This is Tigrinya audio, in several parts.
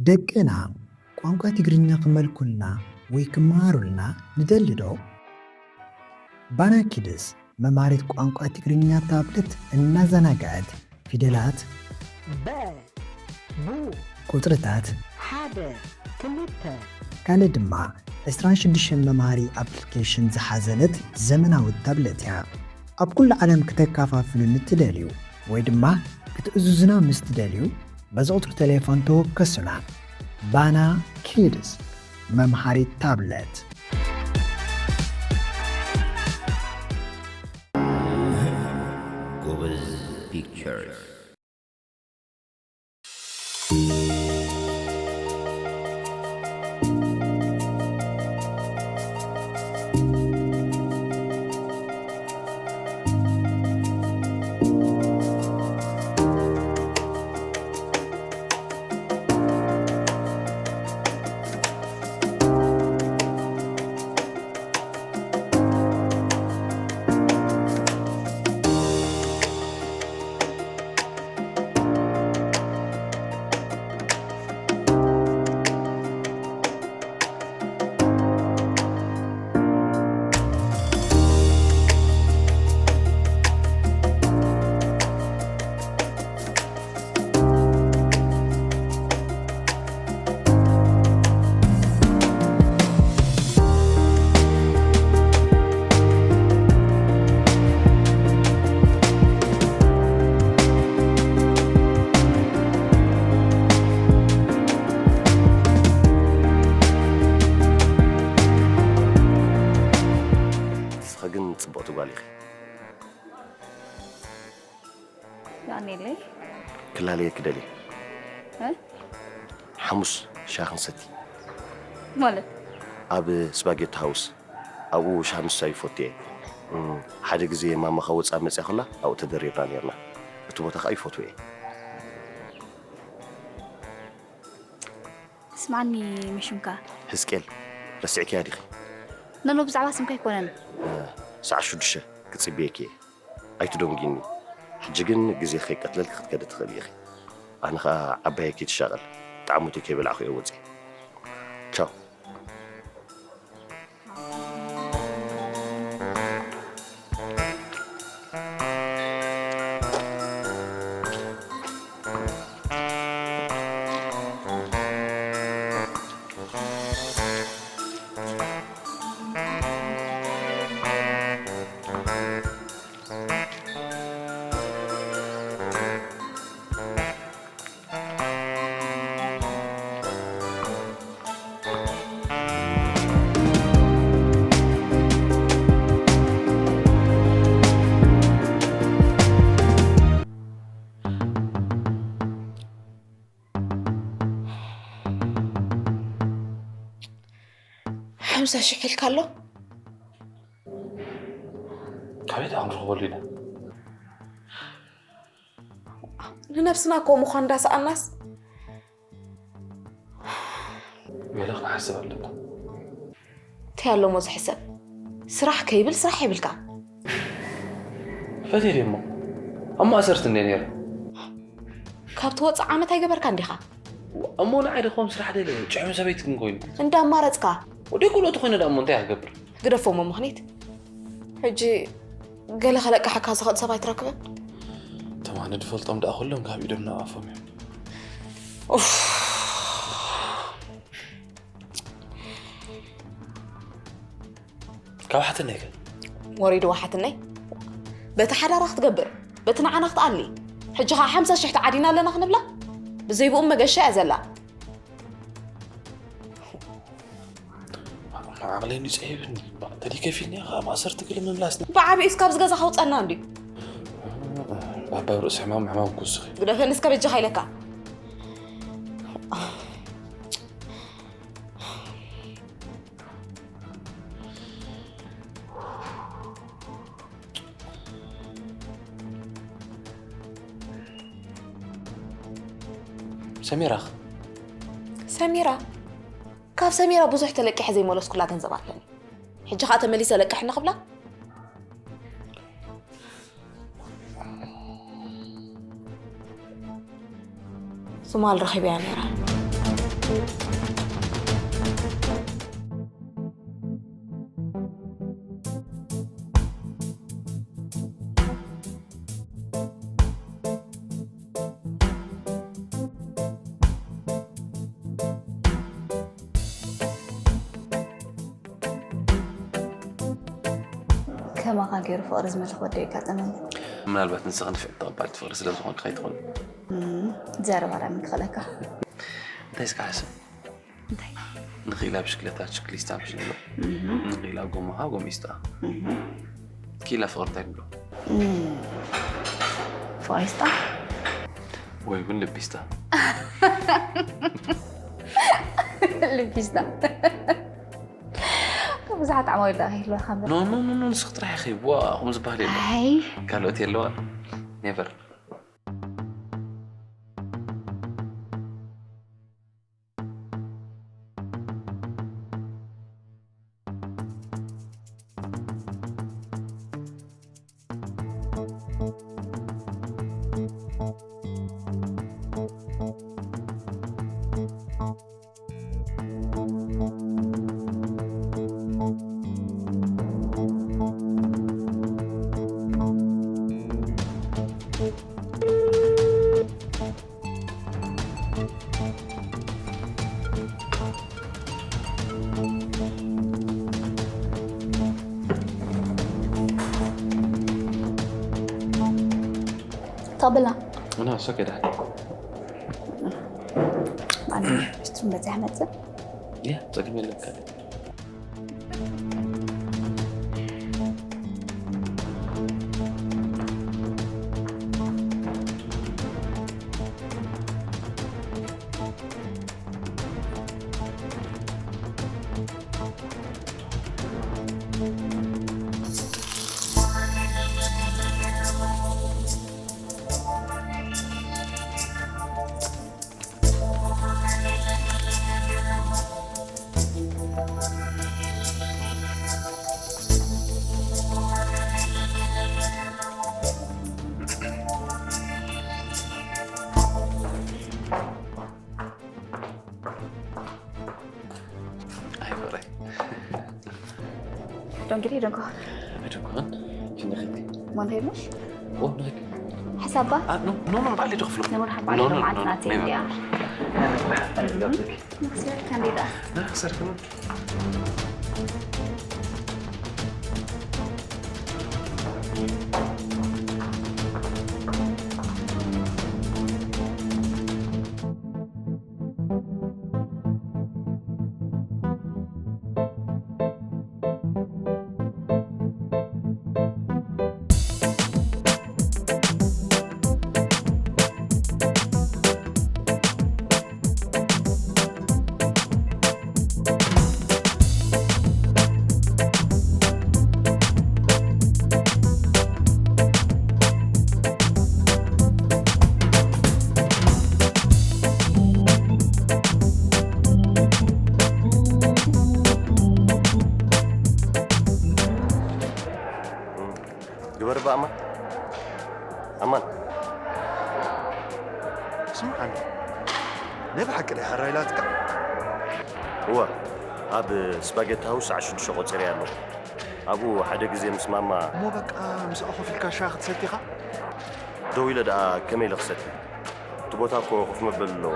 ደቅና ቋንቋ ትግርኛ ክመልኩልና ወይ ክመሃሩልና ንደሊ ዶ? ባና ኪድስ መምሃሪት ቋንቋ ትግርኛ ታብለት እናዘናግዐት ፊደላት፣ በ፣ ቡ፣ ቁጽርታት፣ ሓደ፣ ክልተ፣ ካልእ ድማ ዕስራን ሽዱሽተን መምሃሪ ኣፕሊኬሽን ዝሓዘለት ዘመናዊት ታብለት እያ። ኣብ ኩሉ ዓለም ክተከፋፍሉ ንትደልዩ ወይ ድማ ክትእዝዙና ምስ ትደልዩ፣ በዚ ቁጽሪ ቴሌፎን ተወከሱና። ባና ኪድስ፣ መምሃሪት ታብለት። ጎበዝ ፒክቸርስ። ንስኺ ግን ጽብቕቲ ጓል ኢኺ። የቐንየለይ። ክላለየኪ ደልየ። እ? ሓሙስ ሻሂ ክንሰቲ። ማለት? ኣብ ስፓጌቲ ሃውስ። ኣብኡ ሻሂ ምስታይ ይፈቱ እየ። እም፣ ሓደ ግዜ ማማ ካብ ወጻኢ መጺኣ ከላ ኣብኡ ተደሪርና ኔርና። እቲ ቦታ ከኣ ይፈትዎ እየ። ስምዓኒ፣ መን ሽምካ? ህዝቅኤል፣ ረሲዕክያ ዲኺ? ኖኖ፣ ብዛዕባ ስምካ ኣይኮነን። እ፣ ሰዓት ሽዱሽተ ክጽበየኪ እየ። ኣይትደንጉይኒ። ሕጂ ግን ግዜ ከይቀትለልኪ ክትከዲ ትኽእሊ ኢኺ። ኣነ ኸኣ ዓባየይ ከይትሻቐል፣ ጣዕሞተይ ከይበላዕኩ እየ ወጺኤ። ቻው። ሓምሳ ሽሕ ኢልካ ኣሎ። ካበይ ደኣ ክንረኽበሉ ኢና? ንነብስና እኮ ምዃን እንዳሰኣናስ፣ ገለ ክንሓስብ ኣለና። እንታይ ኣሎ እሞ ዝሕሰብ? ስራሕ ከይብል ስራሕ የብልካ። ፈትየ ድየ እሞ? ኣብ ማእሰርቲ እንድየ ነይረ። ካብ ትወፅእ ዓመት ኣይገበርካን ዲኻ? እሞ ንዓይ ዶ ከም ስራሕ ደልየ? ጭሕሚ ሰበይቲ ግን ኮይኑ። እንዳማረፅካ። ወደይ ኩልኦቱ ኮይነ ደኣ እሞ እንታይ ክገብር? ግደፎ እሞ ምኽኒት። ሕጂ ገለ ከለቅሓካ ዝኽእል ሰብ ኣይትረክብን? ተማን ድፈልጦም ደኣ ኩሎም ካብ ኢዶም ናብ ኣፎም እዮም። ኡፍ። ካብ ሓትነይ ከ? ወሪድዋ ሓትነይ? በቲ ሓዳራ ክትገብር፣ በቲ ንዓና ክትኣሊ። ሕጂ ኸዓ ሓምሳ ሽሕ ተዓዲና ኣለና ክንብላ? ብዘይ ብኡ መገሻ እያ ዘላ። ዓቕለይ እንድዩ ጸቢብኒ። ተደይ ከፊልና ከኣ ማእሰርቲ ገለ ምምላስ። ብዓቢኡስ ካብዚ ገዛ ከውጸና እንድዩ። ባባ ኣብ ርእሲ ሕማም፣ ሕማም ክውስኽ እዩ። ግደፈኒ እስከ በጃኻ ኢለካ። ሰሚራኽ? ሰሚራ? ካብ ሰሚራ ብዙሕ ተለቂሐ ዘይመለስኩላ ገንዘብ ኣለኒ። ሕጂ ኸኣ ተመሊሰ ለቅሕኒ ክብላ? ሶማል ረኺበያ ነይረ። ከማኻ ገይሩ ፍቕሪ ዝመልኽ ወዲ የጋጠመኒ። ምናልባት ንስኺ ንፍዕቲ ተቐባልቲ ፍቕሪ ስለ ዝኾንኪ ከይትኾኒ። እም፣ ዘረባ ዳኣ ምን ክኸለካ? እንታይ እስከ ሓስብ? እንታይ? ንኽኢላ ብሽክለታ ችክሊስታ ምሽ ንብሎ። እም። ንኽኢላ ጎማኻ ጎሚስታ። እም። ክኢላ ፍቕሪ እንታይ ንብሎ? እም። ፍቕሪስታ? ወይ እውን ልቢስታ። ልቢስታ። ብዙሓት ዓማዊል ዳኣ ከይህልወካ እምበር። ኖ፣ ኖ፣ ኖ፣ ኖ፣ ንስኺ ጥራሕ ኢኺ። ዋ፣ ከምኡ ዝበሃል የለን። ኣይ። ካልኦት የለዋን። ኔቨር። ተቐበልና። እና፣ እሱ ከዳ። ኣነ ስትሩም በዚሕ መጽእ። ያ፣ ጸገም የለን፣ ካልእ። ኣይ ፍቕረይ። ዶንግዲ ዶንኮ። ኣይደንኮን። ሽንደኸቲ። ማን ሄድሽ? ኦ፣ ንኸዲ። ሕሳባ? ኣ፣ ኖ፣ ኖ፣ ኖ፣ ባዕለይ ዶ ክፍሎ? ነመርሓባ ኖ፣ ኖ፣ ባዕለይ ኖ፣ ኖ፣ ዓንትና ኖ፣ ቴንዲያ። ኖ። ንኽስረካ እንዴ ደኣ? ንኽስረካ እንዴ ደኣ? ግበር እባ ኣማን። ኣማን። ስምዓኒ፣ ናይ ብሓቂ ድያ ሕራይ ኢላትካ? እወ፣ ኣብ ስፓጌቲ ሃውስ ሰዓት ሽዱሽተ ቆጺረያ ኣለኹ። ኣብኡ ሓደ ግዜ ምስ ማማ እሞ በቃ ምስኣ ኮፍ ኢልካ ሻሂ ክትሰቲ ኢኻ? ደው ኢለ ደኣ ከመይ ኢለ ክሰቲ? እቲ ቦታ እኮ ኮፍ መበሊ ኣለዎ።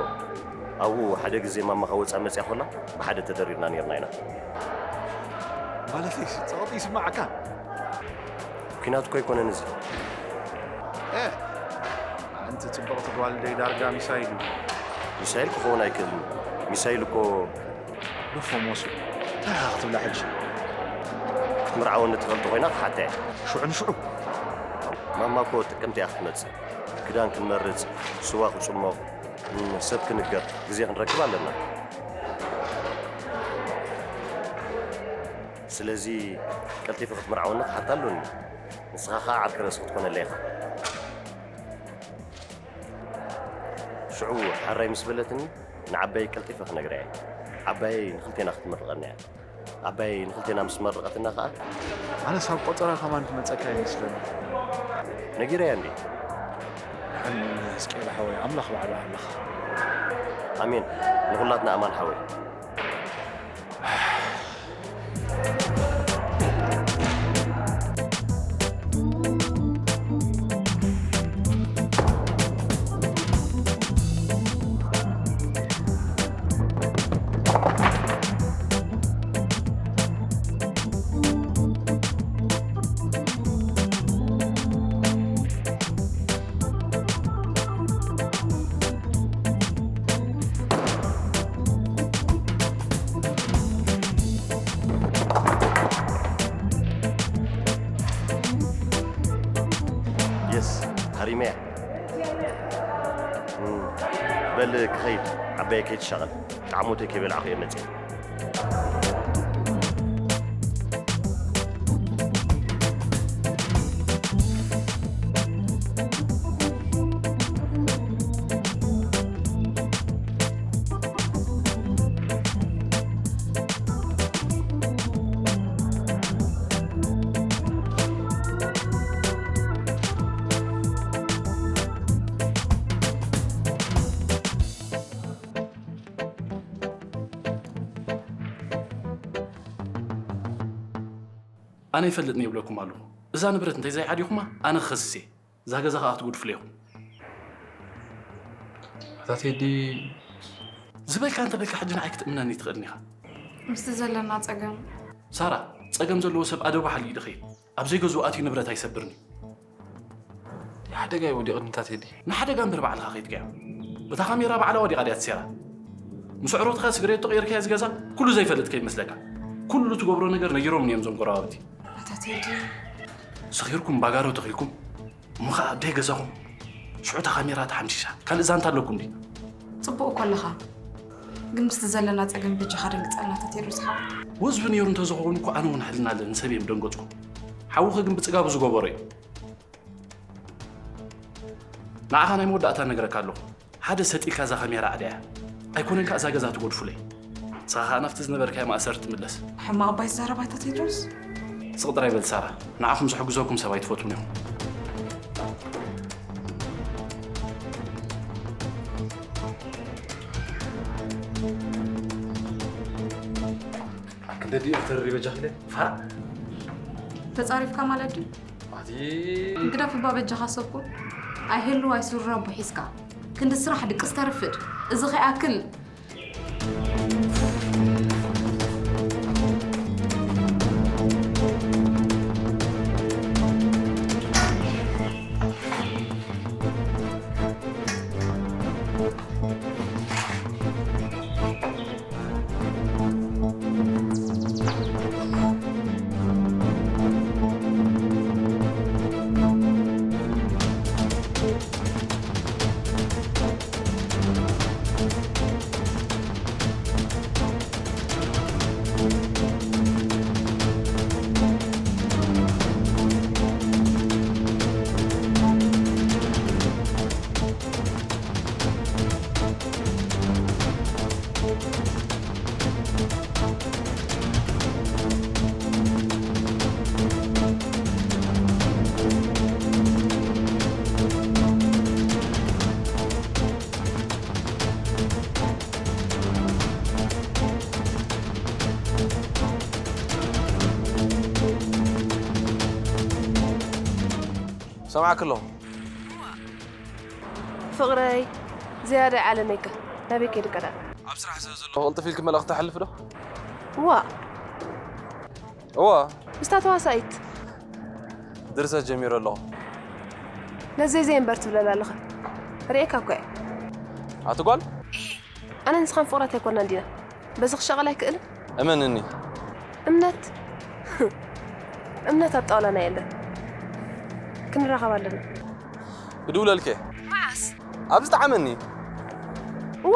ኣብኡ ሓደ ግዜ ማማ ካብ ወጻኢ መጽያ ኮላ ብሓደ ተደሪርና ኔርና ኢና። ማለተይ ጸቕጢ ይስምዓካ? ኲናት እኮ ኣይኮነን እዚ። ኤ፣ ሓንቲ ጽብቕቲ ጓል ደይ ዳርጋ ሚሳይል እዩ። ሚሳይል ክኸውን ኣይክእልን። ሚሳይል እኮ ንፎ ሞሱ። እንታይ ኢኻ ክትብላ ሕጂ? ክትምርዓወኒ ትኽእል እንተኾይና ክሓታ እየ። ሽዑ ንሽዑ። ማማ እኮ ጥቅምቲ እያ ክትመጽእ። ክዳን ክንመርጽ፣ ስዋ ክጽሞቕ፣ ም፣ ሰብ ክንገር፣ ግዜ ክንረክብ ኣለና። ስለዚ ቀልጢፈ ክትምርዓወኒ ክሓታ ኣሎኒ። ንስኻ ኸኣ ዓርኪ ርእሲ ክትኮነለይ ኢኻ። ሽዑ ሓራይ ምስ በለትኒ፣ ንዓባየይ ቀልጢፈ ክነግራ እየ። ዓባየይ ንኽልቴና ክትምርቐና እያ። ዓባየይ ንኽልቴና ምስ መረቐትና ኸኣ ኣነስ ኣብ ቆጸራ ከማን ትመጸካ ይመስለኒ። ነጊረያ እንዴ? ደሓን ሕዝቅኤል ሓወይ፣ ኣምላኽ ባዕሉ ኣምላኽ። ኣሜን። ንኹላትና ኣማን ሓወይ። የስ፣ ሃሪመያ። እም፣ በል ክኸይድ፣ ዓባየ ከይትሻቐል። ጣዕሞተይ ከይበላዕኹ እየ መፅየ። ኣነ ይፈልጥኒ ይብለኩም ኣለኹ። እዛ ንብረት እንተይ ዘይዓዲኹማ ኣነ ክኸስስ እየ። እዛ ገዛ ከኣ ክትጉድፉለይ ኢኹም። ኣታ ቴዲ፣ ዝበልካ እንተበልካ ሕጂ ንዓይ ክትእምነኒ ትኽእልኒ ኢኻ። ምስቲ ዘለና ጸገም። ሳራ፣ ጸገም ዘለዎ ሰብ ኣደቡ ሓልዩ ድኸይድ። ኣብ ዘይገዝኡ ኣትዩ ንብረት ኣይሰብርን እዩ። ሓደጋ እዩ ወዲቑ ንታ ቴዲ። ንሓደጋ እምበር ባዕልኻ ከይትከያ። እታ ካሜራ ባዕላ ወዲቓ ድያ ትሴራ? ምስ ኣዕሩኽትኻ ስግሬቶ ቀይርካያ ዝገዛ ኩሉ ዘይፈልጥ ከይመስለካ። ኩሉ ትገብሮ ነገር ነጊሮምኒ እዮም እዞም ጎረባብቲ። ኣታ ቴዲ። ሰኺርኩም ባጋሮ ተኺልኩም እሞ ኸዓ ኣደይ ገዛኹም ሽዑ እታ ካሜራ ተሓምሺሻ። ካልእ ዛንታ ኣለኩም ድዩ? ጽቡቕ እኮ ኣለኻ። ግን ምስቲ ዘለና ጸገም በጃኻ ደንግጸልና ኣታ ቴድሮስ ሓወይ። ወዝቢ ነይሩ እንተዝኸውን እኮ ኣነ እውን ሕልና ኣለኒ ሰብ እየ ምደንገጽኩ። ሓውኺ ግን ብጽጋቡ ዝገበሮ እዩ። ንዓኻ ናይ መወዳእታ ነግረካ ኣለኹ። ሓደ ሰጥ ኢልካ እዛ ካሜራ ኣዕድያ። ኣይኮነን ከኣ እዛ ገዛ ትጎድፉለይ። ንስኻ ከኣ ናብቲ ዝነበርካዮ ማእሰርቲ ትምለስ። ሕማቕ እባ ይዛረብ ኣታ ቴድሮስ። ስቕ ጥራይ በል ሳራ። ንዓኹም ዝሕግዘኩም ሰብ ኣይትፈትዉን ኢኹም። ክንደይ ድዩ ተሪበጃ ክለ? ፋራ። ተጻሪፍካ ማለት ድዩ? ኣቲ ግደፍ እባ በጃኻ ሰብኩ። ኣይህሉ ኣይስሩ ኣቦ ሒዝካ። ክንዲ ስራሕ ድቅስ ተርፍድ። እዚ ከይኣክል ሰማዕክ ኣለኹ። ፍቕረይ፣ ዝያዳ ዓለመይከ ናበይ ከይድካ ደኣ? ኣብ ስራሕ ስለ ዘለኹ ቅልጥፍ ኢልኪ መልእኽቲ ተሕልፊ ዶ? እዋ። እዋ። ምስታ ተዋሳኢት። ድርሰት ጀሚረ ኣለኹ። ነዘይ ዘይ እምበር ትብለላ ኣለኻ። ርእየካ እኮ እየ። ኣቲ ጓል? ኣነ ንስኻን ፍቑራት ኣይኮናን ዲና። በዚ ክሻቐል ኣይክእልን። እመንኒ። እምነት? እምነት ኣብ ጣውላና የለን። ክንራኸብ ኣለና። ክድውለልከ? መዓስ? ኣብዚ ጠዓመኒ። እዋ።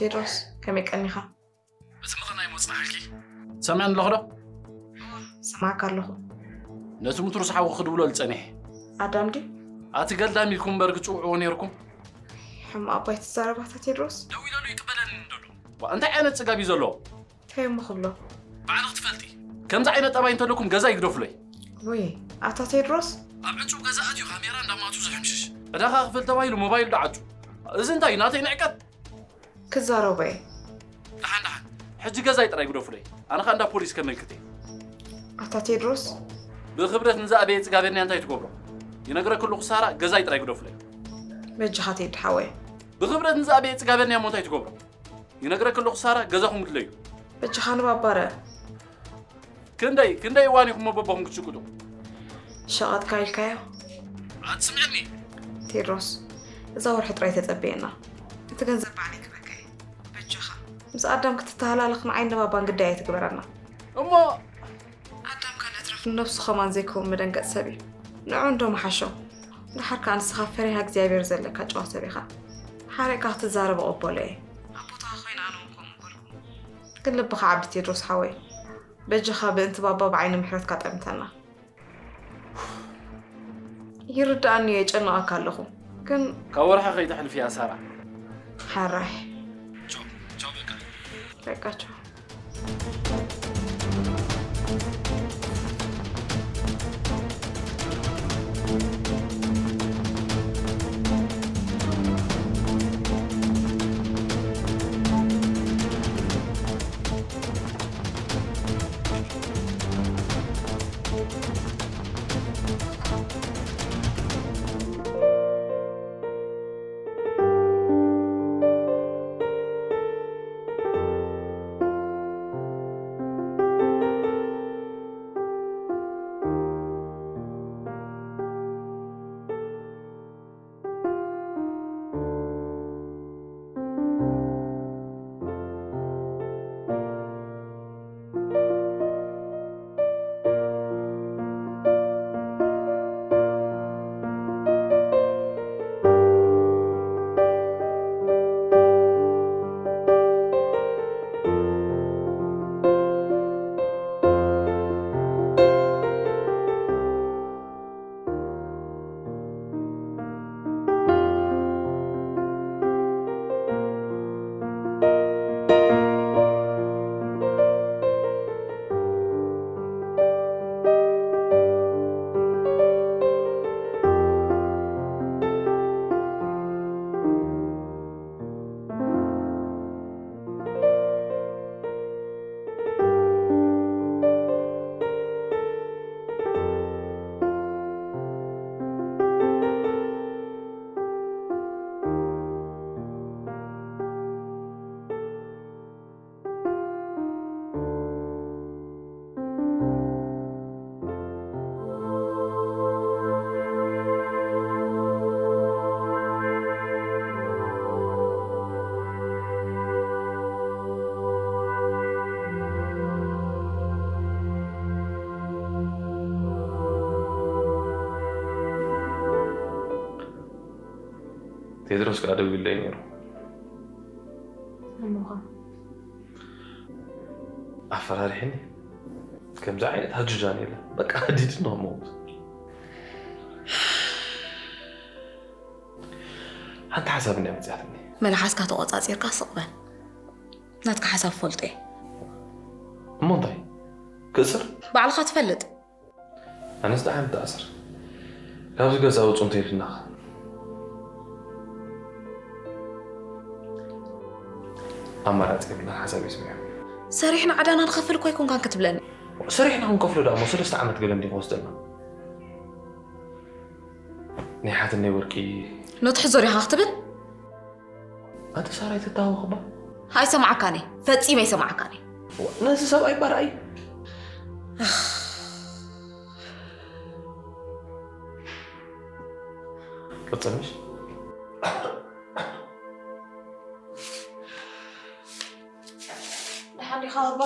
ቴድሮስ፣ ከመይ ቀኒኻ? እቲ ምኽናይ ሞጽናሓልኪ? ትሰምዕኒ ኣለኹ ዶ? ሰማዕካ ኣለኹ። ነቲ ምትሩስ ሓዊ ክድውሎ ዝጸኒሐ። ኣዳም ድዩ? ኣቲ ገልዳም ኢልኩም እምበር ክጽውዕዎ ነይርኩም። ሕም ኣባይ ትዛረብ ኣታ ቴድሮስ? ደው ኢለሉ ይቅበለኒ እንዶ ኣሎ። ዋ፣ እንታይ ዓይነት ጽጋብ እዩ ዘለዎ? እንታይ እሞ ክብሎ? ባዕልኽ ትፈልጢ። ከምዚ ዓይነት ጠባይ እንተለኩም ገዛ ይግደፍሎይ። ወይ፣ ኣታ ቴድሮስ? ኣብ ዕጹው ገዛ ኣትዩ ካሜራ እንዳማቱ ዝሕምሽሽ። ዕዳኻ ክፈል ተባሂሉ ሞባይል ዶ ዓጹ? እዚ እንታይ እዩ? ናተይ ንዕቀት? ክዛረቦ እየ። ደሓን፣ ደሓን። ሕጂ ገዛይ ጥራይ ግደፉለይ። ኣነ ኸኣ እንዳ ፖሊስ ከመልክት እየ። ኣታ ቴድሮስ? ብኽብረት ንዝኣበየ ጽጋበንያ እንታይ ትገብሮ? ይነግረኪ ኣለኹ ሳራ፣ ገዛይ ጥራይ ግደፉለይ። በጃኻ ቴዲ ሓወይ። ብኽብረት ንዝኣበየ ጽጋበንያ እሞ እንታይ ትገብሮ? ይነግረኪ ኣለኹ ሳራ፣ ገዛኹም ግድለዩ። በጃኻ ንባባ ርኣ። ክንደይ፣ ክንደይ እዋን ኢኹም በቦኹም ክትሽቅጡ? ሸቐጥካ ኢልካዮ? ኣትስምዕኒ። ቴድሮስ፣ እዛ ወርሒ ጥራይ ተጸበየና። እቲ ገንዘብ ባዕለይ ክበካ እየ። በጃኻ፣ ምስ ኣዳም ክትተሃላለኽ ንዓይን ንባባን ግዳይ ኣይትግበረና። እሞ ኣዳም ካልእ ትረፍ ንነብሱ ከማን ዘይከውን መደንገጽ ሰብ እዩ። ንዑ እንዶ መሓሾ። ደሓር ከኣ ንስኻ ፈሪሃ እግዚኣብሔር ዘለካ ጨዋ ሰብ ኢኻ። ሓሪቕካ ክትዛረብ እቕበሎ እየ። ኣብ ቦታኻ ኮይነ ኣነ እውን ከምኡ ምበልኩ። ግን ልብኻ ዓቢ ቴድሮስ ሓወይ። በጃኻ ብእንቲ ባባ ብዓይኒ ምሕረትካ ጠምተና። ይርድኣኒ እየ፣ የጨንቐካ ኣለኹ። ግን ካብ ወርሒ ከይተሕልፍያ ሳራ። ሓራይ። ቻው፣ ቻው በቃ። በቃ ቻው። ቴድሮስ ከኣ ደዊሉለይ ነይሩ። እሞኻ? ኣፈራሪሕኒ። ከምዚ ዓይነት ሃጁጃን የለን። በቃ ሃዲድኒ ክመውት። ሓንቲ ሓሳብ እንድያ መጺኣትኒ። መልሓስካ ተቖጻጺርካ ስቕ በል። ናትካ ሓሳብ ፈልጦ እየ። እሞ እንታይ? ክእሰር? ባዕልኻ ትፈልጥ። ኣነስ ደሓን ተኣስር። ካብዚ ገዛ ውጹ እንተይልናኻ። ኣማራጺ የብልና፣ ሓሳብ ይስምዕ። ሰሪሕና ዕዳና ንኸፍል እኮ ኣይኮንካን ክትብለኒ። ሰሪሕና ክንከፍሎ ደኣ እሞ ሰለስተ ዓመት ገለ እንዲ ክወስደልና። ናይ ሓትነይ ወርቂ። ኖትሒ ዞሪኻ ክትብል? ኣቲ ሳራ ኣይትታወኽባ። ኣይሰማዕካን እየ። ፈጺመ ኣይሰማዕካን እየ። ነዚ ሰብኣይ እባ ረኣይ። ቀጽል ምሽ? ደሓን ዲኻ ባባ?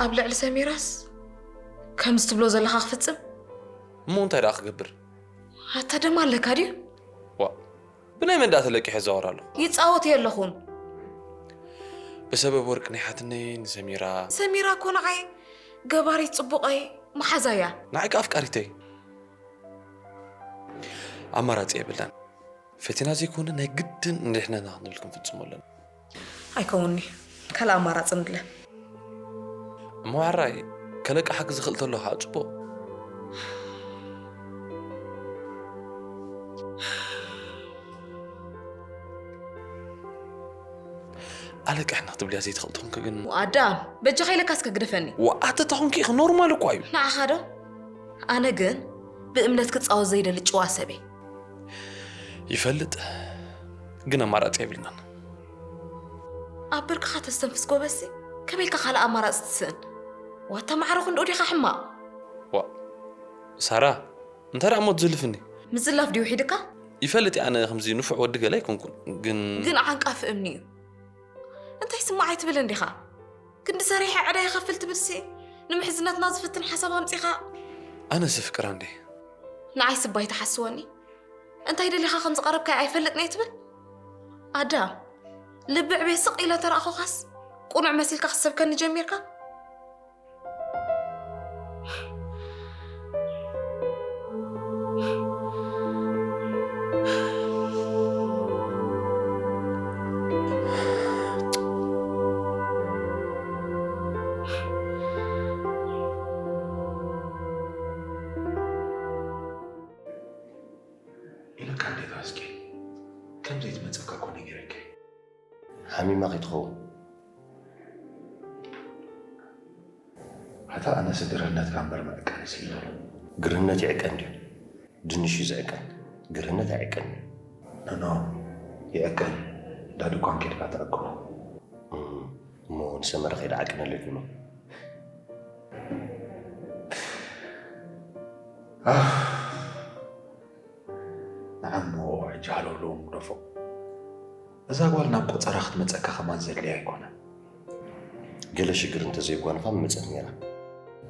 ኣብ ልዕሊ ሰሚራስ ከምዚ ትብሎ ዘለኻ ክፍጽም? እሞ እንታይ ደኣ ክገብር? ኣታ ደም ኣለካ ድዩ? ዋ ብናይ መን ደኣ ተለቂሐ እዛወር ኣለኹ? ይጻወት እየ ኣለኹን። ብሰበብ ወርቂ ናይ ሓትነይ ንሰሚራ። ሰሚራ እኮ ንዓይ ገባሪት ጽቡቐይ መሓዛ እያ። ንዓይ ከኣ ኣፍቃሪተይ። ኣማራጺ የብልናን። ፈቲና ዘይኮነ ናይ ግድን ንድሕነትና ክንብል ክንፍጽሞ ኣለና። ኣይከውንኒ ካልእ ኣማራጺ ንድለ። እሞ ሕራይ ከለቃ ሓቂ ዝኽእል ተሎ ከዓ ጽቡቕ። ኣለቅሕና ክትብልያ ዘይትኽእል ተኾንኪ ግን ኣዳም በጃኻ ኢለካ እስከ ግደፈኒ። ወኣተ ተኾንኪ ኢኺ ኖርማል እኳ እዩ። ንዓኻ ዶ? ኣነ ግን ብእምነት ክጻወት ዘይደሊ ጭዋ ሰብ እየ። ይፈልጥ ግን ኣማራጺ የብልናን። ኣብ ብርክኻ ተስተንፍስ ጎበዝሲ ከመይ ኢልካ ካልእ ኣማራጺ ትስእን? ዋታ ማዕረ ክንድኡ ዲኻ ሕማቕ? ዋ ሳራ እንታይ ደኣ እሞ ትዝልፍኒ? ምዝላፍ ድዩ ሒድካ? ይፈልጥ እየ ኣነ ከምዚ ንፉዕ ወዲ ገለ ኣይኮንኩን ግን ግን ዓንቃፊ እምኒ እዩ። እንታይ ስማዕ ኣይትብል እንዲኻ? ክንዲ ሰሪሐ ዕዳ ይኸፍል ትብልሲ ንምሕዝነትና ዝፍትን ሓሳብ ኣምጺኻ። ኣነስ ፍቅራ እንዴ ንዓይ ስባይ ትሓስወኒ እንታይ ደሊኻ ከም ዝቐረብካይ ኣይፈልጥን እየ ትብል። ኣዳም ልቢ ዕቤ ስቕ ኢለ ተራእኹኻስ ቁኑዕ መሲልካ ክሰብከኒ ጀሚርካ። ኢለካ እንዴት ኣስኪ ከም ዘይትመጽካ እኮ ነጊረካ። ሓሚማ ከይትኸውን። ኣታ ኣነስ ግርህነትካ እምበር ምዕቃንስ ኢለ። ግርህነት ይዕቀን ድዩ? ድንሽ እዩ ዝዕቀን። ግርህነት ኣይዕቀን እዩ። ኖኖ ይዕቀን። እንዳ ድኳን ኬድካ ትዕቅኖ። እሞ ንሰመረ ከይደ ዓቅነለይ ክብሎ። ንዓሞ ሕጂ ሃለውለዎም ግደፎ። እዛ ጓል ናብ ቆጸራ ክትመጸካ ከማን ዘድልያ ኣይኮነን። ገለ ሽግር እንተዘይጓንፋ ምመጸት ነይራ።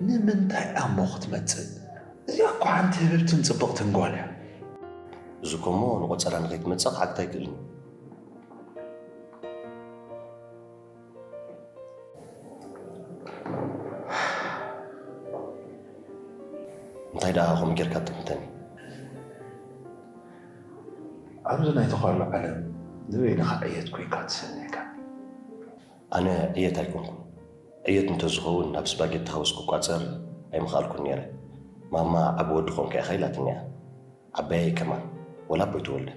ንምንታይ ኣሞ ክትመጽእ? እዚኣ እኮ ሓንቲ ህብብትን ጽብቕትን ጓል እያ። እዚ እኮ እሞ ንቆጸራ ንኸይትመጽእ ክዓግታ ኣይክእልን እዩ። እንታይ ደኣ ከምኡ ጌርካ ትጥምተኒ? ኣብዚ ናይ ተዃሉ ዓለም ንበይንኻ ዕየት ኮይንካ ትስምዕ ኢልካኒ። ኣነ ዕየት ኣይኮንኩን። ዕየት እንተዝኸውን ናብ ስፓጌቲ ሃውስ ክቋጸር ኣይምኸኣልኩን ነይረ። ማማ ዓቢ ወዲ ኮንካ ኢኻ ኢላትኒ እያ። ዓባየይ ከማን፣ ወላ ኣቦይ ተወልደ።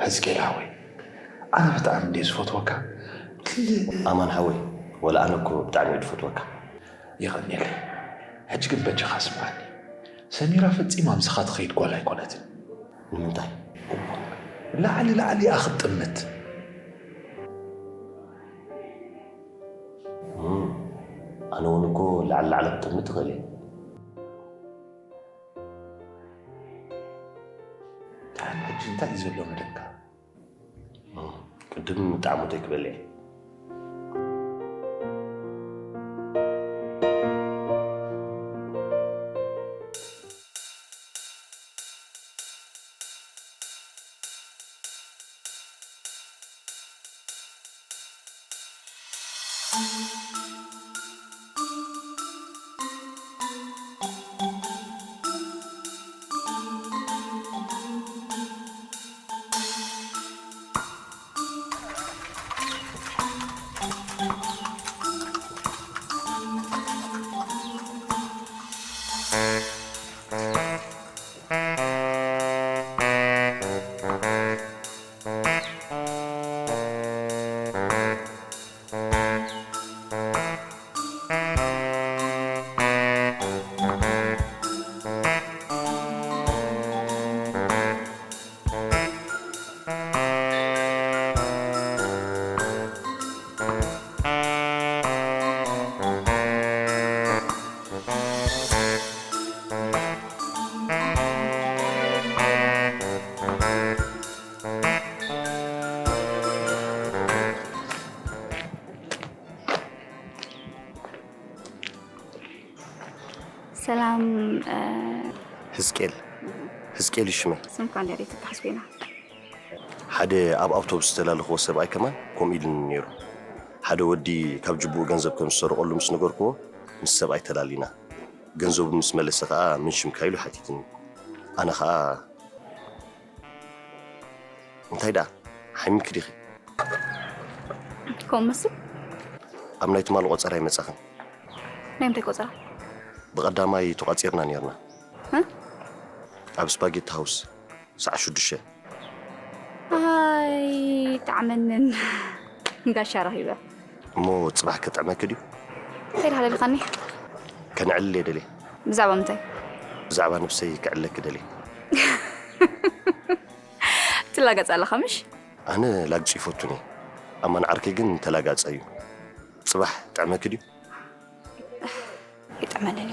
ሕዝቅኤል ሓወይ፣ ኣነ ብጣዕሚ እንድየ ዝፈትወካ። ክልእ ኣማን ሓወይ፣ ወላ ኣነ እኮ ብጣዕሚ እየ ዝፈትወካ። የቐንየለይ። ሕጂ ግን በጃኻ ስምዓኒ። ሰሚራ ፈጺማ ምሳኻ ትኸይድ ጓል ኣይኮነትን። ንምንታይ? ላዕሊ ላዕሊ እያ ክትጥምት። እም፣ ኣነ እውን እኮ ላዕሊ ላዕሊ ክጥምት እኽእል እየ። ደሓን ሕጂ እንታይ እዩ ዘሎ መደብካ? እም፣ ቅድም ጣዕሙ ተይክበልዕ እየ። ሰላም። እ፣ ህዝቅኤል፣ ህዝቅኤል እዩ ሽመይ። ስምካ እንድያ ዘይትተሓዝ ኮይና። ሓደ ኣብ ኣውቶቡስ ዝተላለኽዎ ሰብኣይ ከማን ከምኡ ኢሉኒ ነይሩ። ሓደ ወዲ ካብ ጅቡኡ ገንዘብ ከም ዝሰረቐሉ ምስ ነገርክዎ፣ ምስ ሰብኣይ ተላሊና። ገንዘቡ ምስ መለሰ ኸኣ፣ "መን ሽምካ?" ኢሉ ሓቲትኒ። ኣነ ኸኣ፣ "እንታይ ደኣ፣ ሓሚምኪ ዲኺ?" ከምኡ መስል? ኣብ ናይ ትማሊ ቆጸራ ኣይመጻኽን። ናይ ምንታይ ቆጸራ? ብቐዳማይ ተቋጺርና ነይርና። እ? ኣብ ስፓጌቲ ሃውስ፣ ሰዓት ሽዱሽተ። ኣይጠዓመንን። ጋሻ ረኺበ። እሞ ጽባሕ ከጥዕመኪ ድዩ? እንታይ ኢልካ ደሊኻኒ? ከነዕልል እየ ደልየ። ብዛዕባ ምንታይ? ብዛዕባ ነብሰይ ከዕልለኪ ደልየ። ትላገጽ ኣለኻ ምሽ? ኣነ ላግጺ ይፈቱን እየ። ኣማን ዓርከይ ግን ተላጋጸ እዩ። ጽባሕ ጥዕመኪ ድዩ? ይጥዕመንን እዩ።